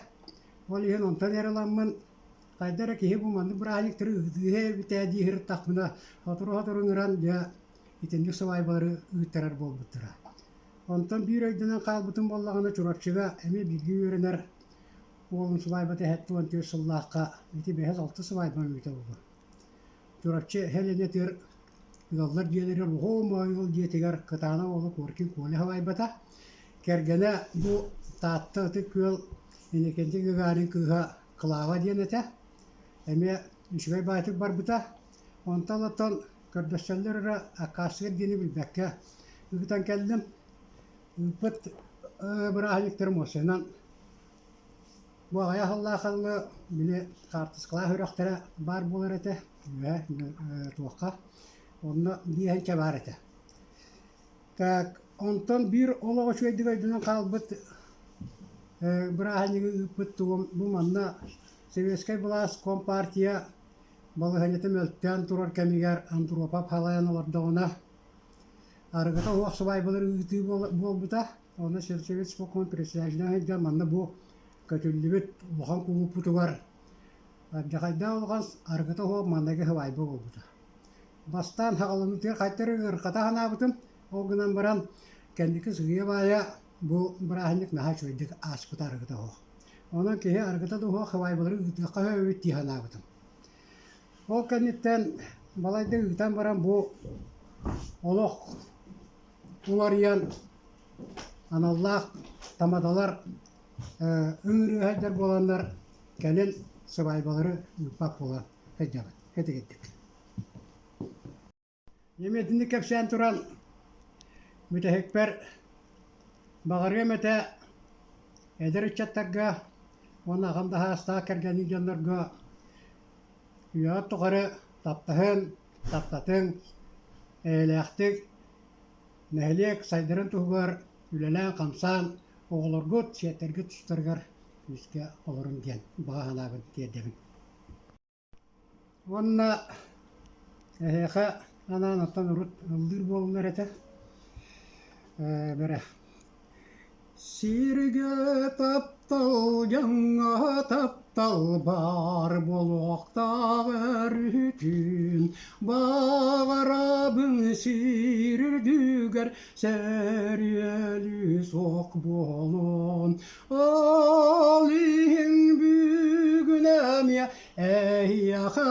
Ол иһин онтон эр ыламмын хайда эрэ киһи бу маннык бырааһынньыктары ыытыыһа эбит ээ дии сырыттахпына сотору-сотору ыҥыран дьэ итинник сыбаайбалары ыыттарар буолбуттара. Онтон биир өйдөнөн хаалбытым буоллаҕына Чурапчыга эмиэ бииргэ үөрэнэр уолум сыбаайбата 74 сыллаахха ити бэһис алта сыбаайбам эбитэ буолуо. Чурапчы Һэлэнэтигэр ыаллар дьиэлэригэр Оҕо Моойуол дьиэтигэр Кытаанах уола Коркин Коля сыбаайбата. Кэргэнэ бу Таатта Ытык Күөл Иннокентий Гагарин кыыһа Клава диэн этэ. Эмиэ үчүгэй баайтык барбыта. Онтон оттон көрдөстөллөр эрэ аккаастыыр диэни билбэккэ ыытан кэллим. Ыыппыт бырааһынньыктарым уопсайынан бу аҕыйах сыллаах ыллы били хаартыскалаах үрэхтэрэ баар буолар этэ үөһэ туохха онно биэһинчэ баар этэ. Так онтон биир олох үчүгэйдик өйдөнөн хаалбыт бырааһынньыгы ыыппыт тугум бу манна Советскай былаас компартия балаһыанньата мөлтөөн турар кэмигэр Андропов халайан олордоҕуна арыгыта суох сыбаайбалары ыытыы буолбута. Онно сельсовет исполкомун председателинэн сылдьан манна бу көтүллүбүт улахан кулууппутугар алдьархайдаах улахан арыгыта суох маҥнайгы сыбаайба буолбута. Бастаан саҕаланыытыгар хайта эрэ ыарырҕата санаабытым, ол гынан баран кэнники сыыйа-баайа бу бырааһынньык наһаа үчүгэйдик ааспыта арыгыта суох. Онон киһи арыгыта да суох сыбаайбалары ыытыахха сөп эбит дии санаабытым. Ол кэнниттэн балайда ыытан баран бу олох уларыйан аналлаах тамадалар ыҥырыыһайдар буоланнар кэлин. сыбаайбалары ыыппат буолан сылдьабыт. Этигирдик. Дьэ итинник кэпсээн туран бүтэһикпэр баҕарыам этэ эдэр ыччаттарга уонна аҕам да саастаах кэргэннии дьоннорго үйэҕит тухары таптаһын, таптатыҥ, эйэлээхтик нэһилиэк сайдарын туһугар үлэлээн-хамсаан оҕолоргут, сиэттэргит тустарыгар күүскэ олоруҥ диэн баҕа санаабын тиэрдэбин. Уонна эһиэхэ анаан оттон урут ыллыыр буоллар этэ ээ бэрэ Сиргэ таптал дьоҥҥо таптал баар буолуохтаах өрүтүн баҕарабын сир үрдүгэр сэрийэлии суох буолуон Ол иһин бүгүн эмиэ эһиэхэ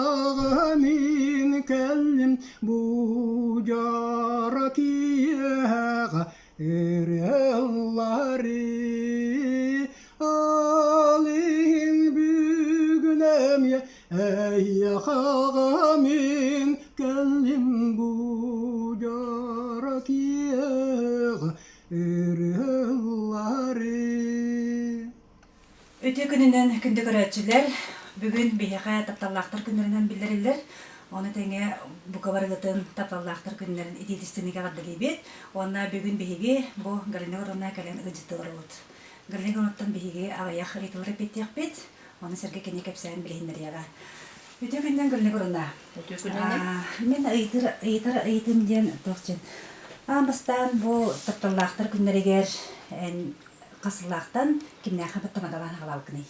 мин кэллим бу дьоро киэһэҕэ ырыаллары Ол иһин бүгүн эмиэ эһиэхэ мин кэллим бу дьоро киэһэҕэ Ырыаллары Үтүө күнүнэн күндү көрөөччүлэр! Бүгүн биһиэхэ тапталлаахтар күннэринэн биллэриллэр. Ону тэҥэ бука барыгытын тапталлаахтар күннэрин итиитистиник эҕэрдэлиибит. Уонна бүгүн биһиги бу Галина Егоровна кэлэн ыалдьыттыы олоробут. Галина Егоровнаттан биһиги аҕыйах ыйытыылары эппиэттиэхпит. Ону сэргэ кини кэпсээн билиһиннэриэҕэ. Үтүө күнүнэн Галина Егоровна! Үтүө күнүнэн. Мин ыйытар, ыйытар ыйытым диэн туох диэн. Аан бастаан бу тапталлаахтар күннэригэр эн хас сыллаахтан кимнээххэ тамадалаан аҕалаабыккыный?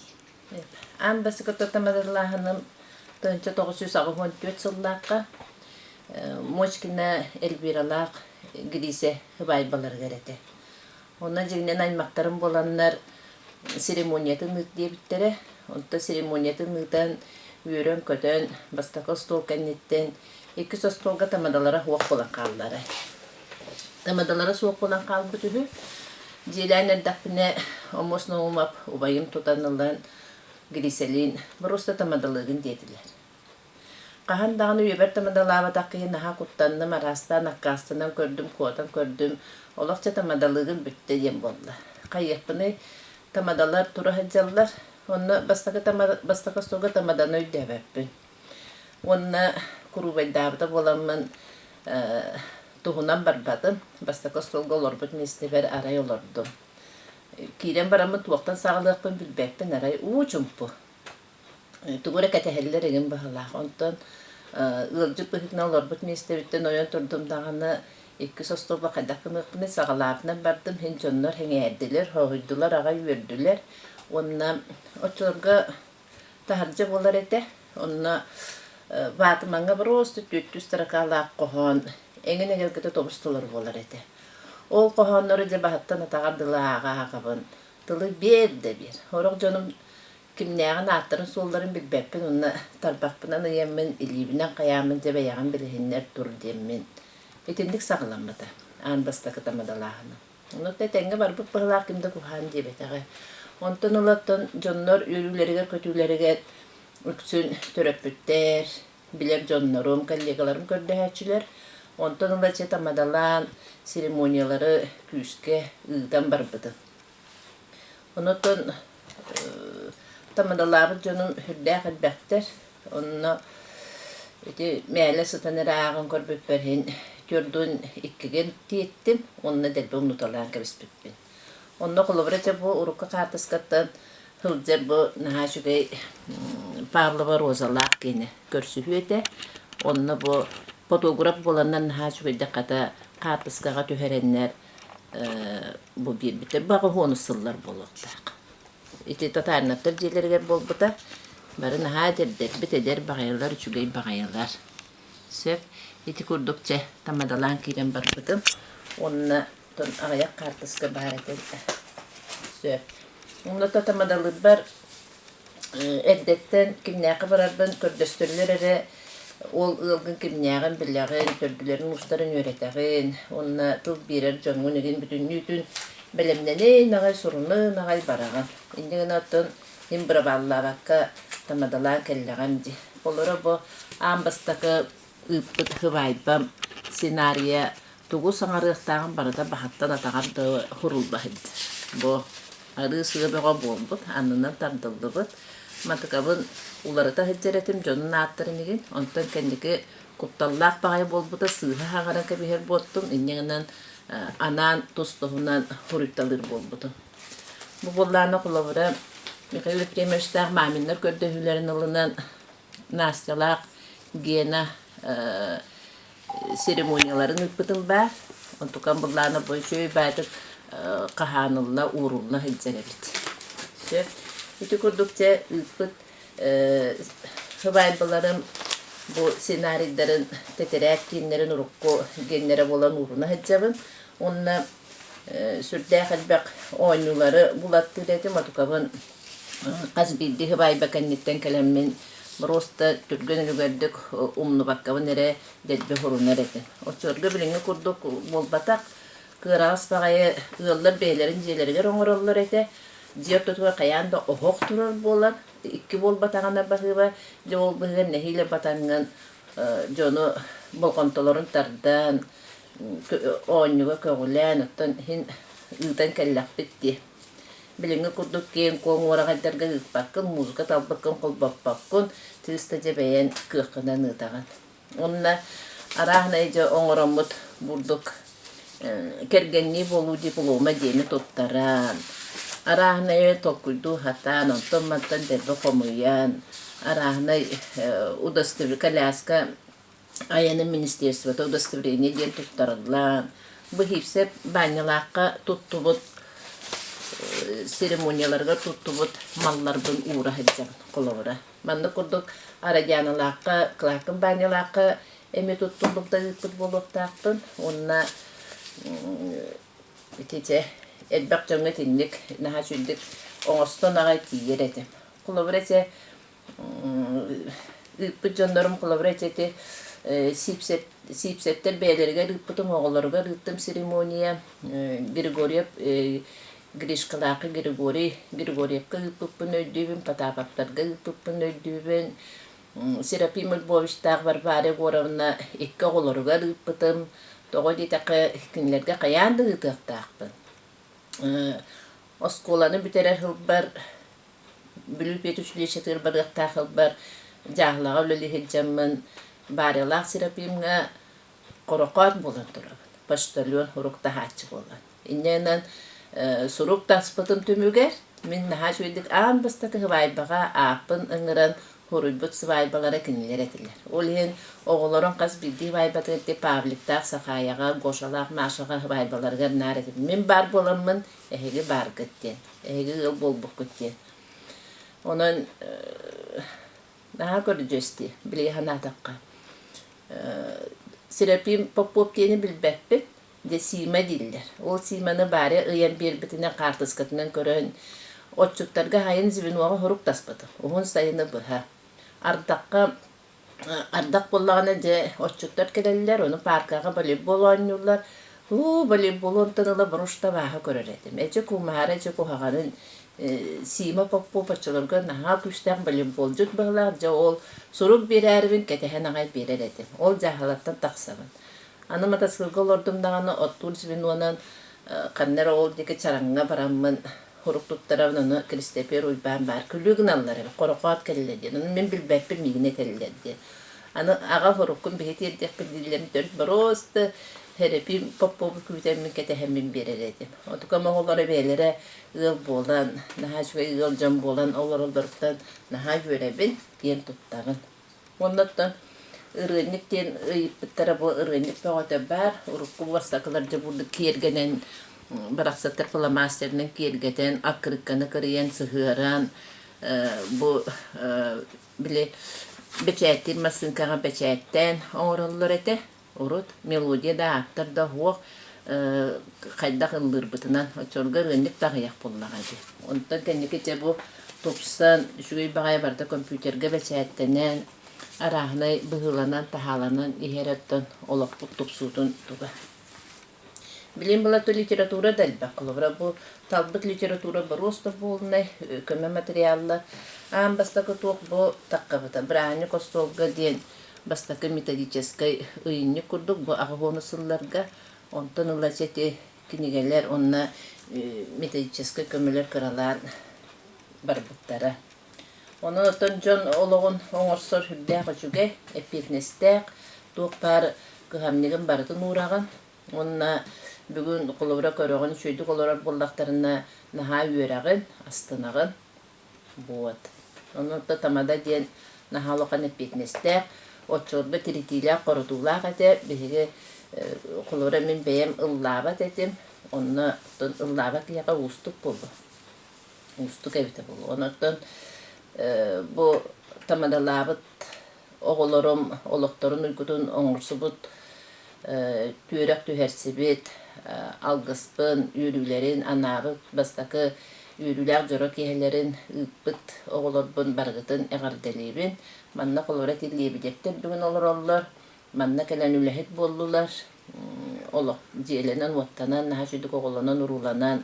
Аан бастакы тамадалааһыным 1984 сыллаахха Мочкина Эльвиралаах Грисе ыбаайбаларыгар этэ. Онно дьиҥинэн аймахтарым буоланнар церемониятын ыыт диэбиттэрэ. Онтон церемониятын ыытан, үөрэн-көтөн, бастакы остуол кэнниттэн иккис остуолга тамадалара суох буолан хааллара. Тамадалара суох буолан хаалбыт үһү. Дьиэлээн эрдэхпинэ Омос Наумов убайым тутан ылан Грисэлиин боруоста тамадалыыгын диэтилэр. Хаһан даҕаны үйэбэр тамадалаабатах киһи наһаа куттанным, араастаан аккаастанан көрдүм, куотан көрдүм, олох дьэ тамадалыыгын бүттэ диэн буолла. Хайыахпыный, тамадалар тура сылдьаллар, онно бастакы тама бастакы остуолга тамаданы өйдөөбөппүн. Уонна куруубайдаабыта буоламмын э, туһунан барбатым, бастакы остуолга олорбут миэстэбэр арай олордум. Киирэн бараммын туохтан саҕалыахпын билбэппин, арай уу чумпу. Тугу эрэ кэтэһэллэр игин быһыылаах. Онтон ыалдьыт быһыытынан олорбут миэстэбиттэн ойон турдум даҕаны иккис остуолба хайдах гыныахпыный саҕалаабытынан бардым. Иһин дьоннор сэҥээрдилэр, хоһуйдулар, аҕай үөрдүлэр. Уонна оччолорго таһырдьа буолар этэ. Онно Баатымаҥҥа боруоста түөртүү строкалаах хоһоон эҥин эгэлгэтэ тобус толору буолар этэ. Ол хоһооннору дьэ баһыттан атаҕар дылы ааҕа ааҕабын. Тылы биэр да биэр. Сорох дьонум Кимнээҕин ааттарын-суолларын билбэппин уонна тарбахпынан ыйаммын, илиибинэн хайааммын дьэ бэйэҕин билиһиннэр тур диэммин. Итинник саҕаламмыта аан бастакы тамадалааһыным. Онно тэҥҥэ барбыт быһыылаах ким да куһаҕан диэбэтэҕэ. Онтон ылаттан дьоннор үөрүүлэригэр-көтүүлэригэр үксүн төрөппүттэр, билэр дьоннорум, коллегаларым көрдөһөөччүлэр. Онтон ыла чэ тамадалаан церемониялары күүскэ ыытан барбытым. Онотон тамадалаабыт дьонум сүрдээх элбэхтэр. Онно ити мээлэ сытан эрэ ааҕан көрбүппэр иһин түөрдүн иккигин тиэттим уонна дэлби умнуталаан кэбиспиппин. Онно холобура дьэ бу урукку хаартыскаттан сылдьар бу наһаа үчүгэй Павлова Розалаах киэнэ көрсүһүү этэ. Онно бу фотограф буоланнар наһаа үчүгэйдик хата хаартыскаҕа түһэрэннэр бу биэрбиттэр баҕа сыллар буолуохтаах. Ити татаарнаттар дьиэлэригэр буолбута. Бары наһаа эдэрдэрбит, эдэр баҕайылар, үчүгэй баҕайылар. Сөп. Ити курдук чэ, тамадалаан киирэн барбытым. Уонна аҕыйах хаартыска баар этэ. Сөп. Онно тамадалыырбар Эрдэттэн кимнээххэ барарбын көрдөстөллөр эрэ, ол ыалгын кимнээҕин билэҕин, төрдүлэрин-уустарын үөрэтэҕин уонна тыл биэрэр дьоҥҥун игин бүтүннүүтүн бэлэмнэнин аҕай, сурунун аҕай бараҕын. Инньэ гынан оттон Мин бырабааллаабакка тамадалаан кэллэҕим дии. Олоро бу аан бастакы ыыппыт сыбаайбам сценарийа тугу саҥарыахтааҕын барыта баһыттан атаҕар да сурулла сылдьар. Бу арыы сыа бөҕө буолбут, аннынан тардыллыбыт. Матыкабын уларыта сылдьар этим дьонун ааттарын игин. Онтон кэнники кутталлаах баҕайы буолбута сыыһа хаҥаран кэбиһэр буоттум. Инньэ гынан анаан тус-туһунан суруйталыыр буолбутум. Бу буоллаҕына холобура Михаил Ефремовичтаах Маминнар көрдөһүүлэрин ылынан Настялаах Гена церемонияларын ыыппытым баар. Онтукам былаана бу үчүгэй баайдык хаһаанылла, уурулла сылдьар эбит. Сөп. Ити курдук дьэ ыыппыт сыбаайбаларым бу сценарийдарын тэтэрээт кииннэрин урукку геннэрэ буолан ууруна сылдьабын. Уонна сүрдээх элбэх оонньуулары булаттыыр этим. Отукабын хас биирдии сыбаайба кэнниттэн кэлэммин просто түргэн үлүгэрдик умнубаккабын эрэ дэлби хорунар этим. Оччолорго билиҥҥи курдук буолбатах, кыараҕас баҕайы ыаллар бэйэлэрин дьиэлэригэр оҥороллор этэ. Дьиэ ортотугар хайаан да оһох турар буолан, икки буолбатаҕына баһыыба, дьэ ол быһыгар нэһиилэ батаҥҥын дьону болҕомтолорун тардан, оонньууга көҕүлээн, оттон иһин ыытан кэллэхпит дии. Билиҥҥи курдук киэҥ-куоҥ уораҕайдарга ыыппаккын, музыка талбыккын холбоппоккун, чыыста дьэ бэйэҥ кыаххынан ыытаҕын. Уонна арааһынай дьэ оҥороммут бурдук кэргэннии буолуу диплома диэни туттаран, арааһынайы толкуйдуу сатаан, онтон-мантан дэлби хомуйан, арааһынай удостоверение коляска айанын министерствота удостоверение диэн туттарыллан, бу Хипсеп Баанньалаахха туттубут церемонияларыгар туттубут малларбын уура сылдьабын холобура. Маннык курдук Арадьааналаахха, Кларкын Баанньалаахха эмиэ туттуллубута ыыппыт буолуохтаахпын уонна ити чэ элбэх дьоҥҥо итинник наһаа үчүгэйдик оҥостон аҕай тиийэр этим. Холобура чэ Ыыппыт дьоннорум холобура ити ити Сиипсэттэр бэйэлэригэр ыыппытым, оҕолоругар ыыттым церемония. Григорьев Гришкалаахы Григорий Григорьевка ыыппыппын өйдүүбүн, Потаповтарга ыыппыппын өйдүүбүн. Серафим Львовичтаах Варвара Егоровна икки оҕолоругар ыыппытым. Тоҕо диэтэххэ, кинилэргэ хайаан да ыытыахтаахпын. Оскуоланы бүтэрэр сылбар Бүлүү педучилищетыгар барыахтаах ылбар дьааһылаҕа үлэлии сылдьаммын Баарыйалаах Серафимҥа хорохоот буолан турабын, почтальон урук таһааччы буолан. Инньэ гынан сурук таспытым түмүгэр мин наһаа үчүгэйдик аан бастакы сыбаайбаҕа ааппын ыҥыран суруйбут сыбаайбалара кинилэр этилэр. Ол иһин оҕолорум хас биирдии сыбаайбатыгар ити Павликтаах Сахаяҕа, Гошалаах Машаҕа сыбаайбаларыгар наар этим. Мин баар буоламмын эһиги бааргыт диэн. Эһиги ыал буолбуккут диэн. Онон наһаа көрдьүөс дии, билиги санаатахха. Серафим Попов диэни билбэппит, дьэ Сима дииллэр. Ол Симаны Варя ыйан биэрбитинэн хаартыскатынан көрөн, отчуттарга сайын звеноҕа сурук таспытым. Уһун сайыны быһа. Ардахха Ардах буоллаҕына дьэ отчуттар кэлэллэр, ону пааркаҕа волейбол оонньууллар. Һуу, волейболу онтон ыла боруста абааһы көрөр этим. Эчи кумаара, эчи куһаҕанын Сима Попов оччолорго наһаа күүстээх волейболдьут быһыылаах, дьэ ол сурук биэрээрибин кэтэһэн аҕай биэрэр этим. Ол дьааһылаттан тахсабын. Аны матасыылга олордум даҕаны оттуур звенонан ханна эрэ ол диэки Чараҥҥа бараммын Сурук туттарабын, ону Киристэпиэр Уйбаан баар күлүү гыналлар эбит, хорохоот кэллэ диэн. Ону мин билбэппин, миигин этэллэр диэн. Аны аҕа суруккун биһи тиэрдиэхпит дииллэрин төрүт боруоста Сэрэпиим Поппову күүтэммин, кэтэһэммин биэрэр этим. Отукам оҕолоро бэйэлэрэ ыал буолан, наһаа үчүгэй ыал дьон буолан олороллоруттан наһаа үөрэбин, киэн туттабын. Уонна оттон ырыанньык диэн ыйыппыттара бу ырыанньык бөҕөтө баар. Урукку бастакылар дьэ бурдук киэргэнэн барахсаттар фломастерынан киэргэтэн, аккырыыкканы кырыйан, сыһыаран бу били бэчээттиир массыыҥкаҕа бэчээттээн оҥороллор этэ. Урут мелодия да, ааптар да суох хайдах ыллыырбытынан оччолорго ырыанньык да аҕыйах буоллаҕа дии. Онтон кэнники дьэ бу тупсан, үчүгэй баҕайы барыта компьютерга бэчээттэнэн, арааһынай быһыыланан-таһааланан иһэр оттон олохпут тупсуутун туга. Билин была литература да элбэх. Холобура бу талбыт литература боруоста буолунай, көмө материаллар. Аан бастакы туох бу таххабыта. Бырааһынньык остуолга диэн бастакы методическай ыйынньык курдук бу аҕыс сылларга онтон ыла ити кинигэлэр уонна методическай көмөлөр кыралаан барбыттара. Онон оттон дьон олоҕун оҥорсор сүрдээх үчүгэй, эппиэтинэстээх, туох баар кыһамньыгын барытын уураҕын уонна бүгүн холобура көрөҕүн, үчүгэйдик олорор буоллахтарына наһаа үөрэҕин, астынаҕын. Вот. Онон оттон тамада диэн наһаа улахан эппиэтинэстээх, оччолорго тиритиилээх-хорутуулаах этэ. Биһиги холобура мин бэйэм ыллаабат этим, онно оттон ыллаабат киһиэхэ уустук буолуо. Уустук эбитэ буолуо. Онон бу тамадалаабыт оҕолорум олохторун уйгутун оҥорсубут, түөрэх түһэрсибит, алгыспын, үөрүүлэрин анаабыт бастакы үөрүүлээх дьоро киэһэлэрин ыыппыт оҕолорбун барыгытын эҕэрдэлиибин. Манна холобура Лебедевтэр бүгүн олороллор, манна кэлэн үлэһит буоллулар, олох дьиэлэнэн-уоттанан, наһаа үчүгэй оҕолонон-урууланан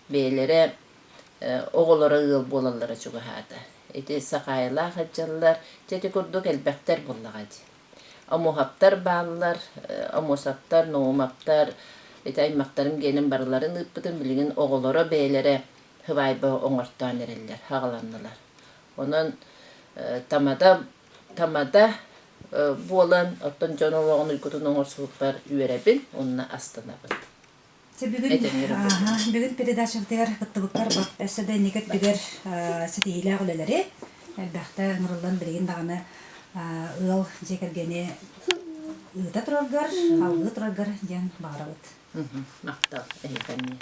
бэйэлэрэ оҕолоро ыал буолаллара чугаһаата. Ити Сахаайылаах сылдьаллар, дьэ ити курдук элбэхтэр буоллаҕа дии. Омуһаптар бааллар, Омуосаптар, Наумаптар, ити аймахтарым гиэнин барыларын ыыппытым, билигин оҕолоро бэйэлэрэ сыбаайба оҥортоон эрэллэр, аҕаланнылар. Онон тамада тамада буолан, оттон дьон олоҕун уйгутун оҥорсубуппар үөрэбин уонна астынабын. Бүгүн, бүгүн передачабытыгар кыттыбыккар өссө да инники өттүгэр ситиһиилээх үлэлэри элбэхтэ ыҥырыллан билигин даҕаны ыал дьиэ кэргэни ыыта тураргар, алгыы тураргар диэн баҕарабыт. Махтал, эһиэхэ эмиэ.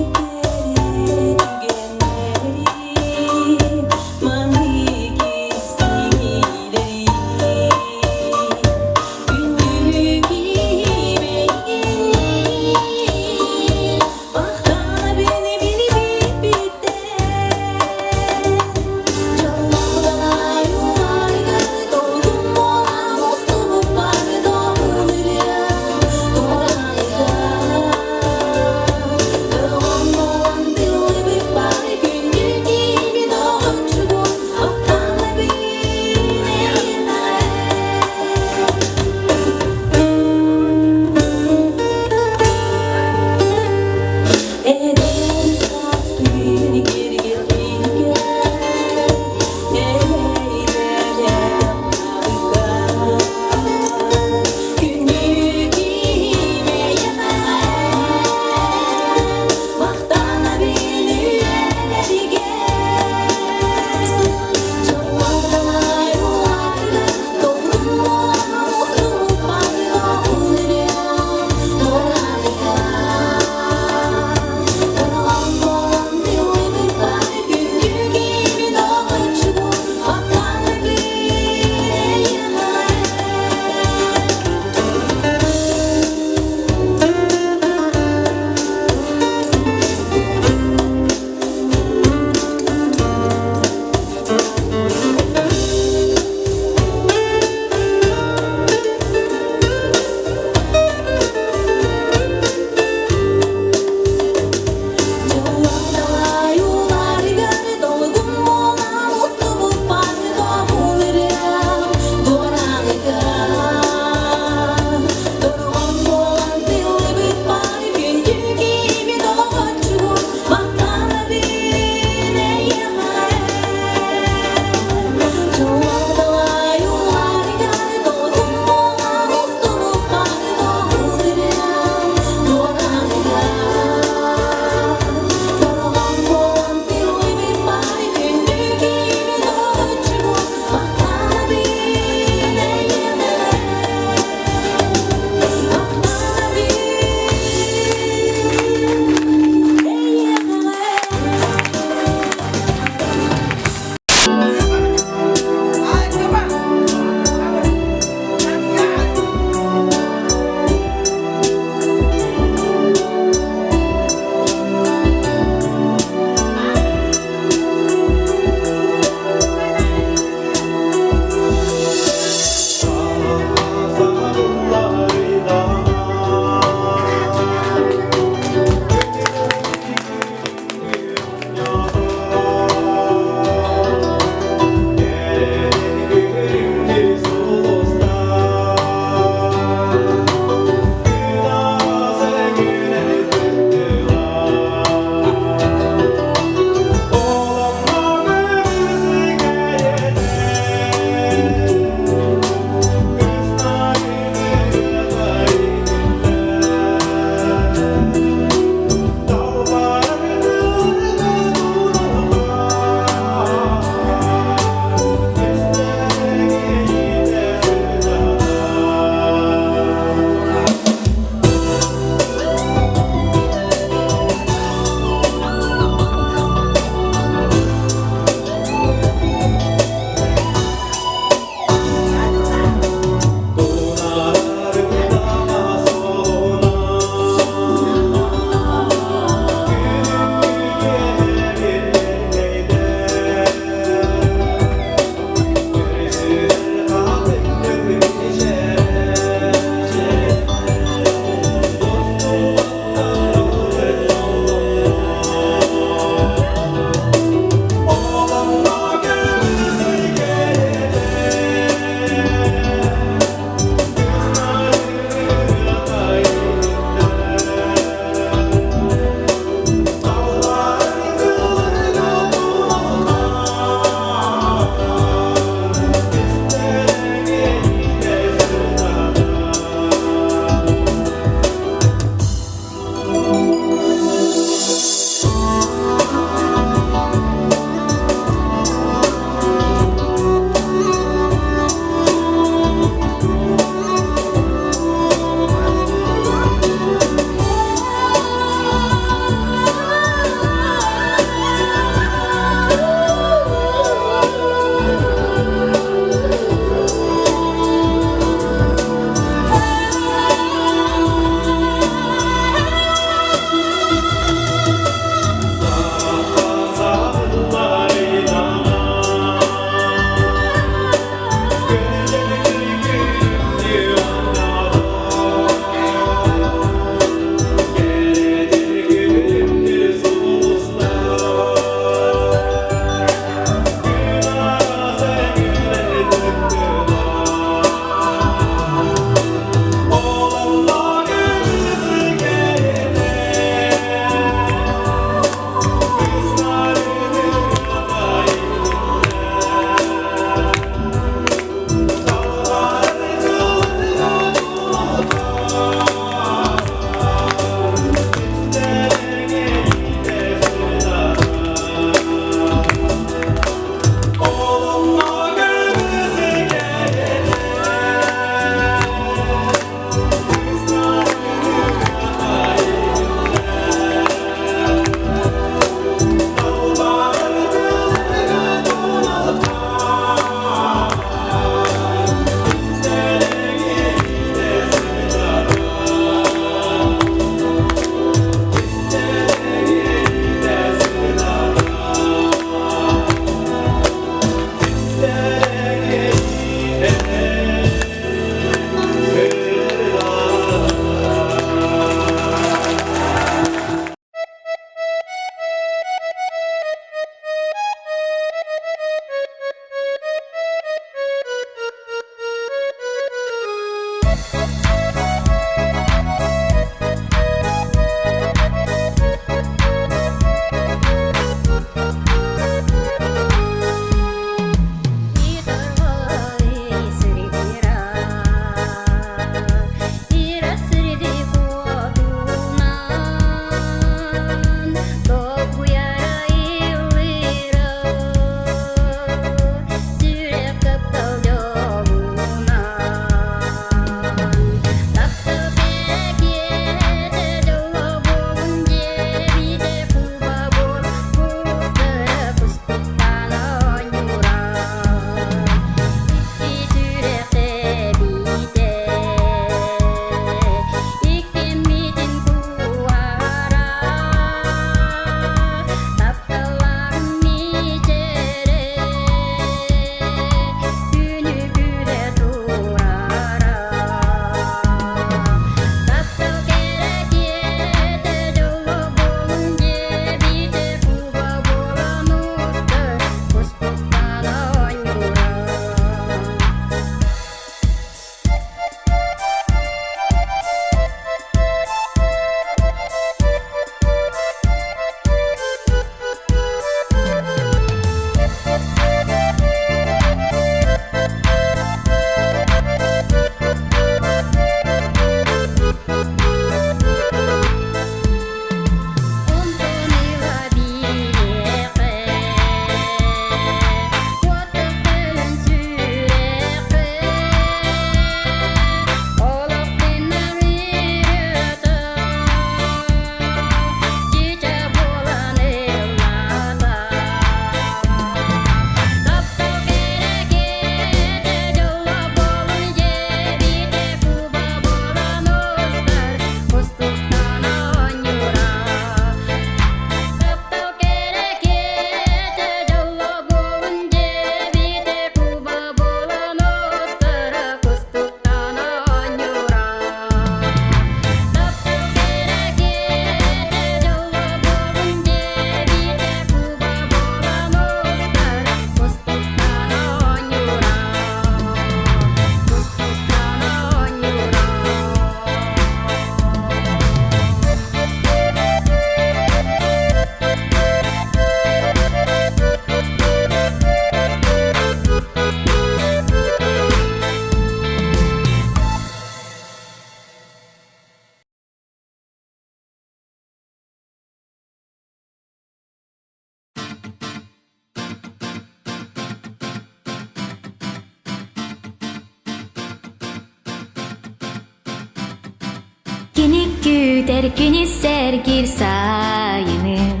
Кини күүтэр, кини сэргиир сайыны,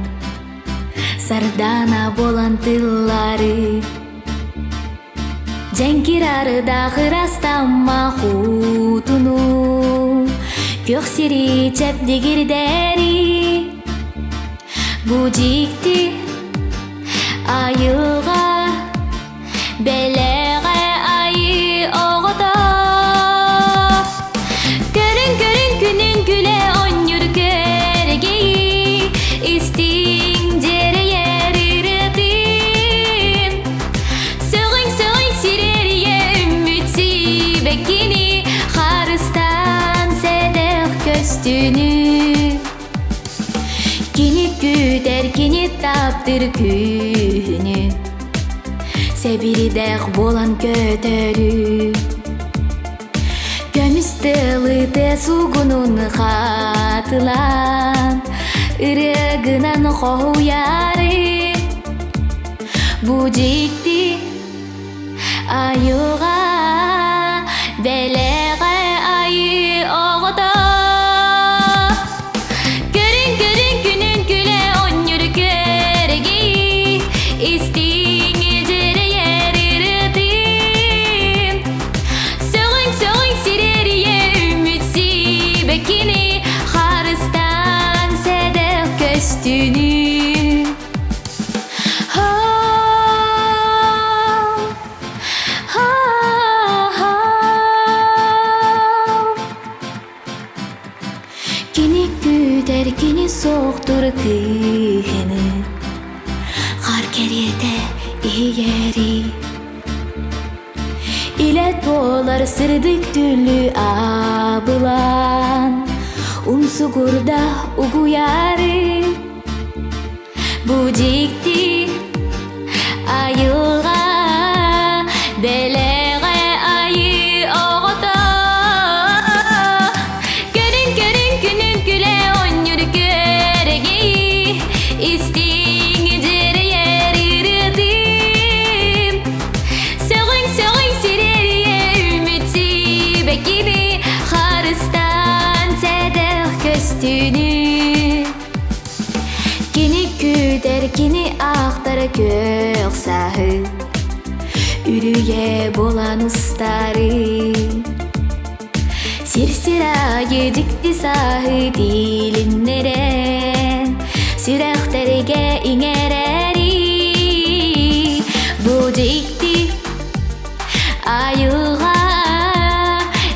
Сардаана буолан тыллары. Дьэҥкир арыдаах ырастамма хуутуну, Күөх сири чэбдигирдэри. Бу дьикти айылҕа Бэлэҕэ айыы оҕото Көрүҥ көрүҥ күнүн күлэ оонньуур көргей Истиҥ дьиэрэйэр ырыатын Сөҕүҥ сөҕүҥ сирэрийэ үммүт сибэккини Харыстаан сэдэх көстүүнү Кини күүтэр, кини таптыыр күүһүнү Сэбирдэх буолан көтөрү Көмүс тылы тыа суугунун хатылаан Ырыа гынан хоһуйары Бу дьикти Айылҕа бэлэҕэ айыы оҕото Көрүҥ көрүҥ күнүн күлэ оонньуур көргий Истиҥ дьирэйэр ырытын Сөҕүҥ сөҕүҥ сирэрийэ үмүт сибэккини Харыстаан сэдэх көстүүнү Кини күүтэр, кини суохтур кыыһыны Хар кэриэтэ иһийэри Илэ туолар сырдык түллү абылаан Умсугурда угуйары Бу дьикти айылҕа бэлэҕэ айыы оҕото Көрүҥ көрүҥ күнүн күлэ оонньуур көрөгөй Истиҥ дьиэрэйэр ырыатын Сөҕүҥ сөҕүҥ сирэрийэ үмүт сибэккини Харыстаан сэдэх көстүүнү Кини күүтэр, кини аахтар күөх сааһы Үрүйэ буолан устары Сир-сир аайы дьикти сааһы тиилиннэрэн Сүрэхтэргэ иҥэрэри Бу дьикти Айылҕа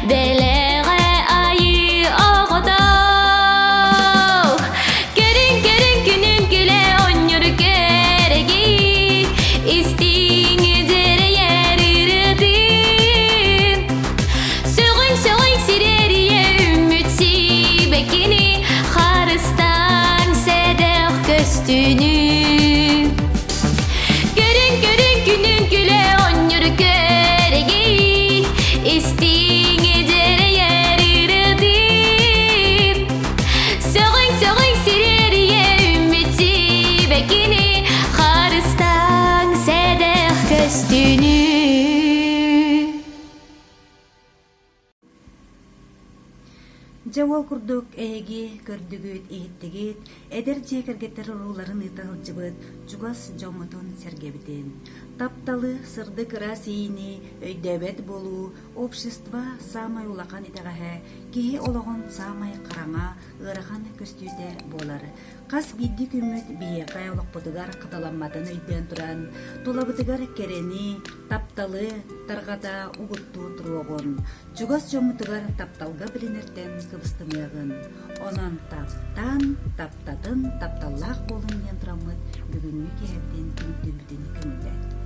бэлэҕэ айыы оҕото Көрүҥ көрүҥ күнүн күлэ оонньуур кэрэгий Истиҥ дьиэрэйэр ырыатын Сөҕүҥ сөҕүҥ сирэрийэ үммүт сибэккини Харыстааҥ сэдэх көстүүнү Көрүҥ көрүҥ күнүн күлэ оонньуур көрегей Истиҥ дьиэрэйэр ырытым Сөҕүҥ сөҕүҥ сирэрийэ үммүт сибэккини Харыстааҥ сэдэх көстүүнү Дьэ ол курдук эһиги көрдүгүт, иһиттигит, эдэр дьиэ кэргэттэр урууларын ыыта сылдьыбыт чугас дьоммутун-сэргэбитин. Тапталы, сырдык ыраас иэйиини өйдөөбөт буолуу общество саамай улахан итэҕэһэ, киһи олоҕун саамай хараҥа, ыарахан көстүүтэ буолар. Хас биирдии күммүт биһиэхэ олохпутугар хатыламматын өйдөөн туран, тулабытыгар кэрэни, тапталы тарҕата угуттуу туруоҕун, чугас дьоммутугар тапталга билинэртэн кыбыстымыаҕын. Онон таптаан, таптатын, тапталлаах буолун диэн тураммыт бүгүҥҥү киэһэбитин түмүктүүрбүтүн көҥүллэт.